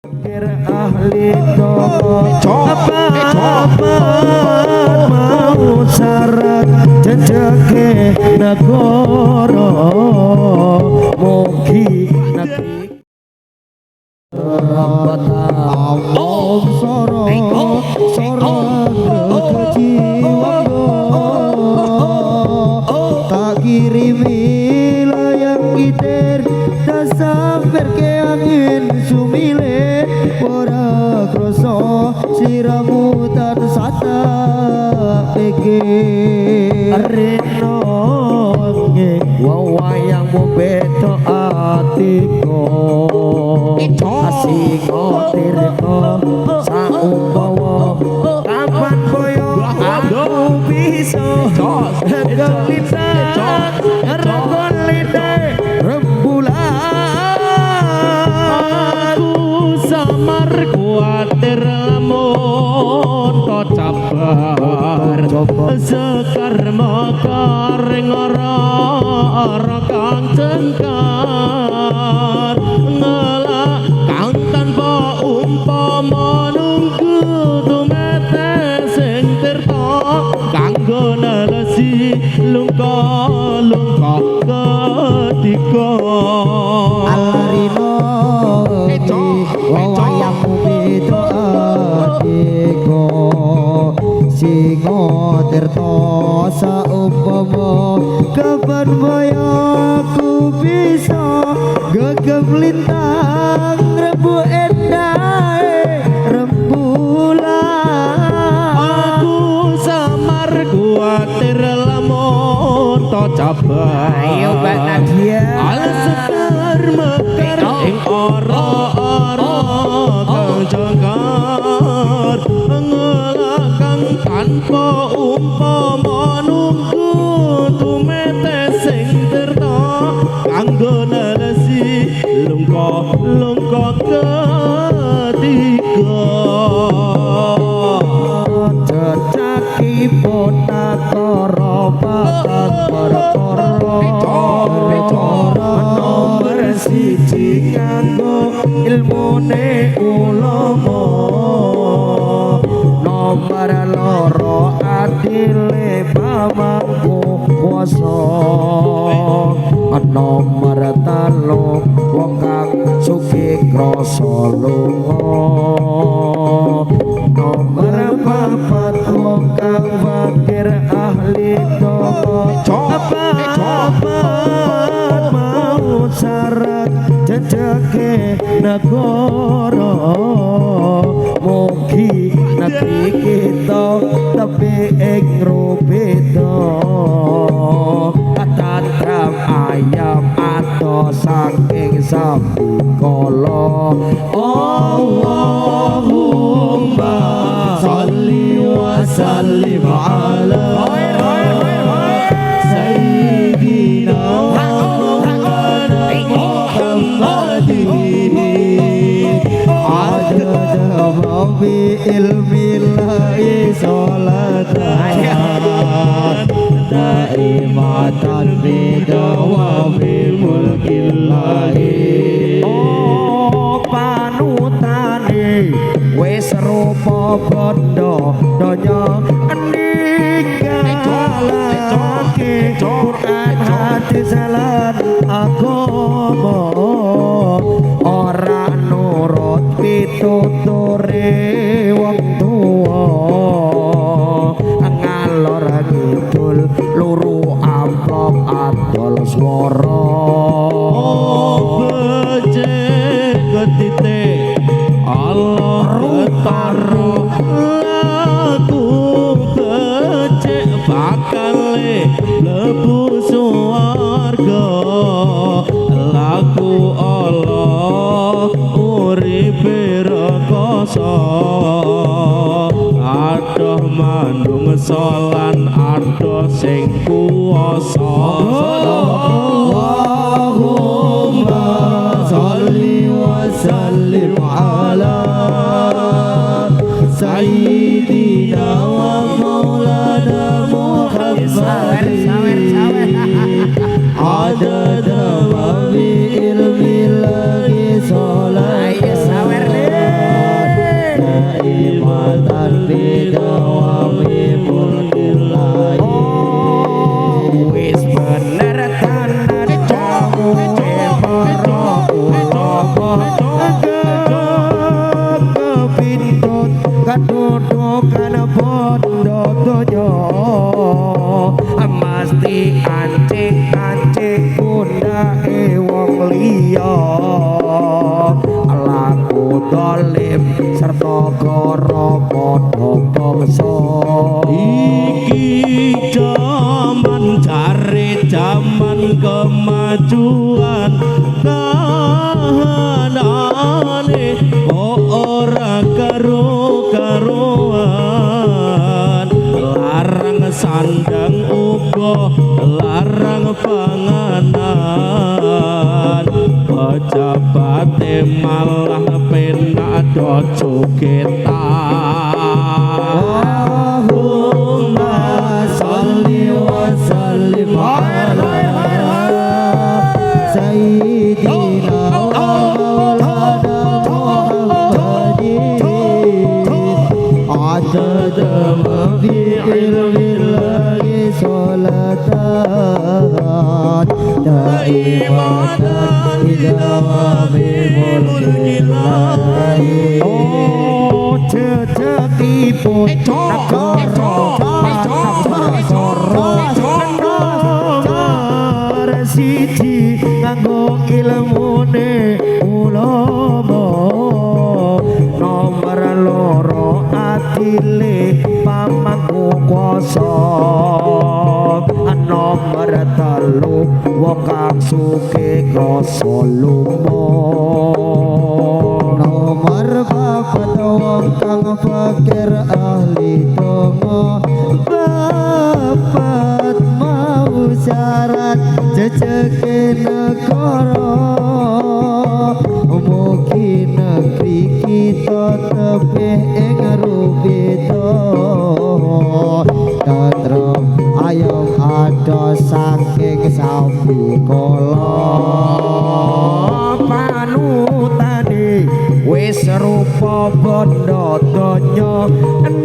Ahli apa mau syarat jejeke negara, mugi negeri. Om soro soro jiwa tak kirimi layang gitir tak sampai ke angin sumile ora krasa sliramu tansah tak pikir. Rino wengi wayangmu beda atiku, singa tirta saumpawa kapan boyo aku bisa gelintang regolite rembulan. Aku samar kuatir lamun to cabar sekar mekar ngora kang cengkar ngelak kang tanpa umpama nunggu tumete sing tirta kanggo nelesi lungka lungka ketiga. Alarino wayangmu beda atiku, singa tirta saumpama kapan boyo aku bisa gegem lintang rembu endahe rembulan. Aku samar kuatir lamun to cabar. Ayo Mbak Nadia. Sekar mekar ing ora-ora kang jangkar ngelak kang tanpa umpama nunggu tumete sing tirta kanggo nelesi lungka lungka ketiga. Cecakipun akara patang perkara nomor siji nganggo ilmune ulama, nomor loro adile pamangku kuwasa, nomor telu wong kang sugih krasa lunga, nomor papat wong kang fakir ahli tobat mau syarat jejeke negara, mugi negeri kita tepi ing rubeda tentrem ayem adoh saking sambikala. Allahumma salli wa sallim ala sayyidina maulana Muhammadin adada ma fi ilmillahi salatan daimatan bi dawami mulkillahi. Oh panutane wis rupa bondo donya ninggalake Quran hadis lan agama ora nurut pituture wong tuwa ngalor ngidul luru amplop adol swara. Becik ketite Allah ketara laku becik bakale mlebu swarga laku Allah uripe rekoso adoh mandung solan adoh sing kuwasa. Allahumma sholli wa sallim ala sayyidina wa maulana Muhammadin adada ma fi ilmillahi sholatan. dolim serta goro padha bangsa. Iki jaman jare jaman kemajuan, kahanane kok ora karo-karoan. Larang sandang uga larang panganan, pejabate malah penak do jogetan. Allahumma sholli wa sallim ala sayyidina wa maulana Muhammadin adada ma fi ilmillahi sholatan daimatan bidawami mulkillahi. Oh jejekipun negara nomor siji nganggo ilmune ulama, nomor loro adile pamangku kuasa, nomor telu wong kang sugih krasa lumo, nomor papat wong kang fakir ahli donga, papat mau syarat jejeke negara. Mugi negeri kita tebih ing rubeda, tentrem ayom ada saking sambikala. Panutane wis rupa bondo donya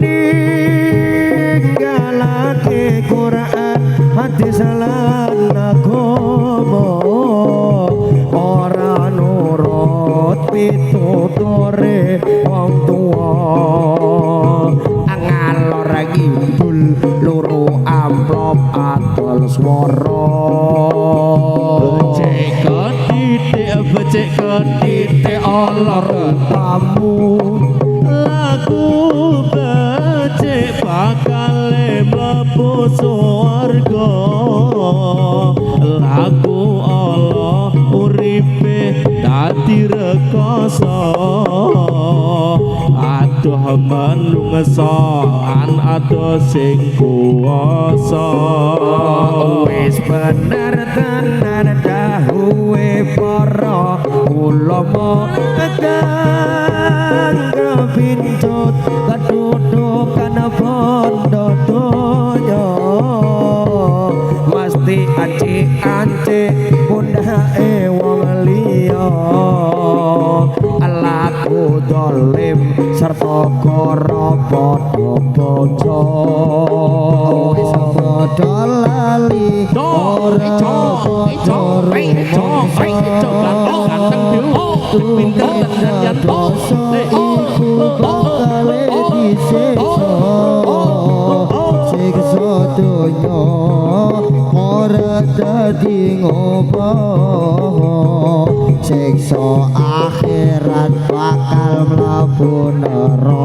ninggalake Quran hadis lan agama, ora nurut pituture wong tuwa, ngalor ngidul loro amplop adol swara. Becik ketitik becik ketitik ala rupamu laku becik bakale mlebu swarga, laku ala uripe dadi rekoso. Aduh menungso an adoh sing kuwasa. Wis bener tenan dawuhe para ulama kang kepincut kedudukan bondo donya, mesti anci-anci pundhake wong liya, laku dolim serta goro padha bojo. Wis padha lali ora padha rumangsa, iku bakale disiksa, siksa donya ora dadi ngopo, siksa akhirat bakal mlebu neraka.